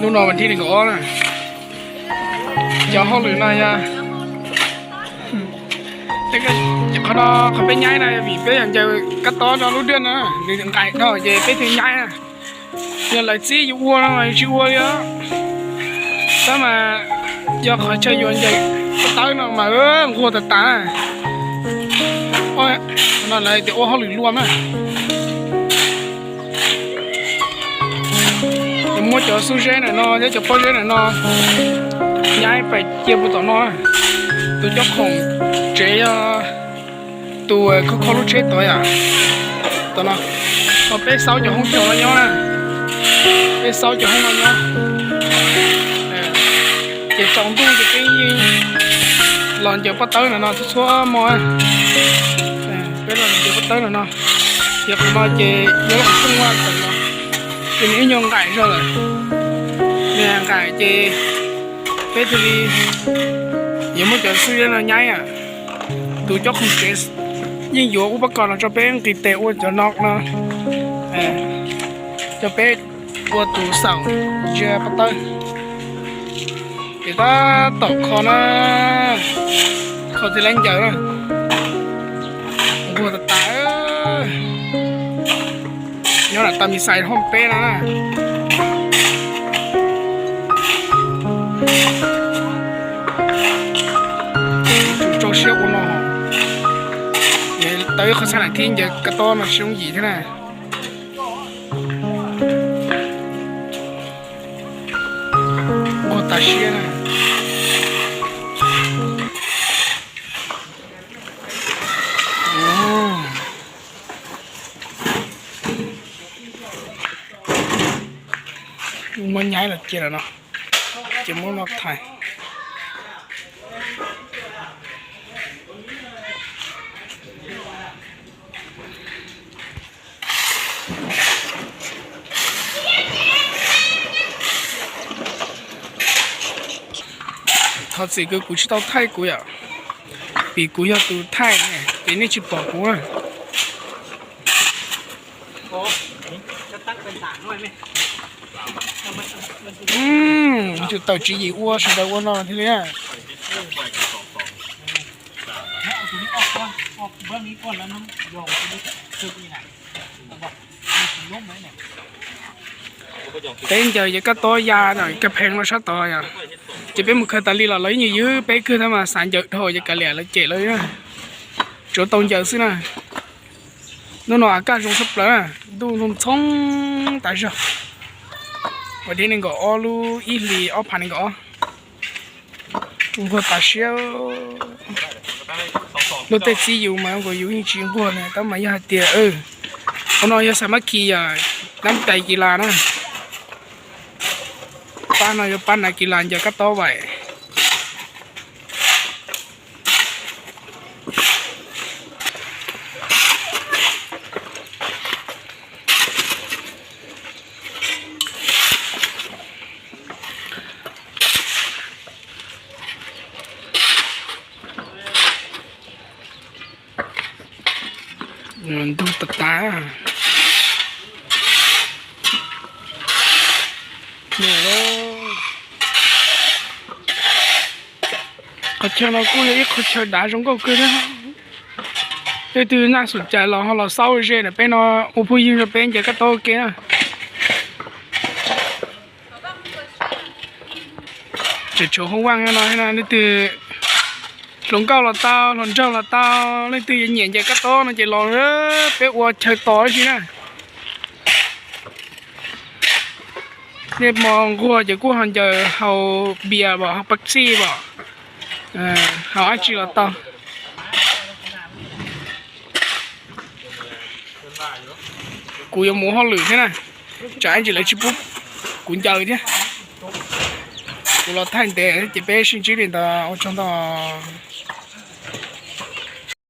ລູກນ້ອງວັນທີໜຶ່ງກໍອອກນະ ຈະເຮົາຫຼືນາຍາ ແຕ່ກໍເຂົານອກເຂົາໄປຍ້າຍນະ ມີເປັນຫຍັງຈະກະຕ້ອນອນລູກເດືອນນະ ຫຼືໄກເນາະ ຈະໄປຖືຍ້າຍນະ ຍານຫຼາຍຊີ້ຢູ່ອັວນະ ຊິອັວເລີຍ ຖ້າມາຢອກເຂົາເຊີຍວນໃຫຍ່ປະເຕີນອກມາ ເອີ ຫົວຕາຕາ ໂອ້ຍ ນັ້ນແຫຼະ ແຕ່ອັວເຮົາຫຼືລວມນະ. ເປັນໝົດຈອຊູເຊນະເນາະ ເຈົ້າຂອງເຊນະເນາະ ຍ້າຍໄປຈຽບບໍ່ຕໍ່ເນາະ ໂຕເຈົ້າຂອງເຈຍ ໂຕຄືຂໍລູກເຊໂຕຍອະ ໂຕເນາະ ເອົາໄປເຊົາຈາກຫ້ອງຈອດລະຍໍນະ ໄປເຊົາຈາກຫ້ອງລະຍໍ ເອີ ເຈັດສອງດຸ້ງຈະເປັນຍິງ ຫຼອນຈາກປະເຕີນະເນາະ ທົ່ວໆໝໍ ເອີ ໄປຫຼອນຈາກປະເຕີນະເນາະ. ຍາກມາເຈ ຍາກມາຊ່ວງວ່າກັນເນາະ ເປັນອີ່ຫຍັງໄກເທົ່າໃດ ແມ່ນໄກເຈ ເປັນທີ່ດີ ຍັງບໍ່ຈະຊື້ເນາະ ໃຫຍ່ອະ ໂຕເຈົ້າຂອງເຈ ຍິ່ງຢູ່ອຸປະກອນເນາະ ເຈົ້າເປັນຕີເຕະອວດຈະນອກເນາະ ເອີ ເຈົ້າເປັນ ປວດຕູເສົາເຈຍປະເຕີ ເປັນຕາຕອກຄໍນະ ເຂົ້າທີ່ແລງໃຫຍ່ນະ ໂອ້ໂຫ ຕາຕາເອີຍ ຍ້ອນຕາມີສາຍຫ້ອມເປ້ນະ ໂຈເຊຍໂອນອ ເຕີເຂົາສະໜາທີ່ຈະກະຕ້ອນມາຊິງຢີເທົ່ານະ. ໂອ້ ຕາເຊຍນະ ໂອ້ ມັນຍ້າຍລະເຈັດລະເນາະ ເຈັດໂມງນອກໄທ. ເຂົາຊິຄືກູຊິເຕົ້າໄທກູຢາ ປີກູຢາຕູໄທນີ້ ປີນີ້ຊິປອກກູນະ. ອືມ ຈຸດເຕົາຈີອີ ອັວຊິໄດ້ອັວນອນທີ່ເລີຍ. ເອົາຕົວນີ້ອອກກ່ອນ ອອກເບື້ອງນີ້ກ່ອນ ແລ້ວນຳຢອງຕົວນີ້ເຖິກນີ້ນະ ເອົາບໍ່ ມັນຊິລົ້ມໄດ້ນີ້. ເປັນເຈີຢາກະໂຕຢາໜ້ອຍກະແພງລາຊາຕອຍອະ ຈະເປັນໝູ່ເຄີຕາລີລະ ລະຍືໆ ເປັນຄືທຳມະຊາດເຈີໂທຢາກະແຫຼລະເຈເລີຍ ໂຈຕົງເຈີຊື່ນະ. ໂນໂນ ອາກາດຊົງສະເປີ ດູຊົງຕາເຊຍ ວັນທີໜຶ່ງກໍອອກ ລູກອີ່ຫຼີອອກ ພັນໜຶ່ງກໍອອກ. ໂກຕາຊຽວ ໂລເຕຊີຢູ່ມາໂກຢູ່ຈິງໆ ພວກນີ້ຕ້ອງມາຢາກເຕຍ ເອີ ພວກນ້ອງຢ່າສາມັກຄີ ຢ່ານ້ຳໃຈກິລານະ ປ້ານ້ອຍຢ່າປັ້ນນະກິລາ ຢ່າກະຕໍ່ໄຫວ. ເງິນດູຕາຕາ ນີ້ໂລ ເຂົາເຈົ້າເນາະ ກູຢາກເຂົາເຈົ້າດາຊົງກໍຄືນະ ເປັນທີ່ໜ້າສົນໃຈ ລອງເຮົາລອງເຊົາເຈນະ ເປັນເນາະ ໂອ ຜູ້ຍິງຈະເປັນຈະກະໂຕເກນະ. ຈະໂຊຫ້ອງວ່າງນ້ອຍໆ ນະ ນີ້ຕື່ ລົງເກົ້າລະເຕົ້າ ລົງເຈົ້າລະເຕົ້າ ນີ້ຕື່ ຍານຍຽນຈະກະໂຕນະ ຈະລອງເອີ ເປັນອວດເຊີຍຕໍ່ຊິນະ. ເນັດມອງຄົວຈະກູ້ຫັນເຈີ ເຮົາເບຍບໍ່ ເຮົາປັກຊີບໍ່ ເອີ ເຮົາອາຈີລະເຕົ້າ. ກູຍັງໝູເຮົາຫຼືເທົ່ນນະ ຈະອັນຈິເລຊິປຸ ກູເຈີເທົ່ນ ກູລອໄທແຕ່ ຈະເປຊິນຈິລິນຕາ ໂອ ຈອງຕາ.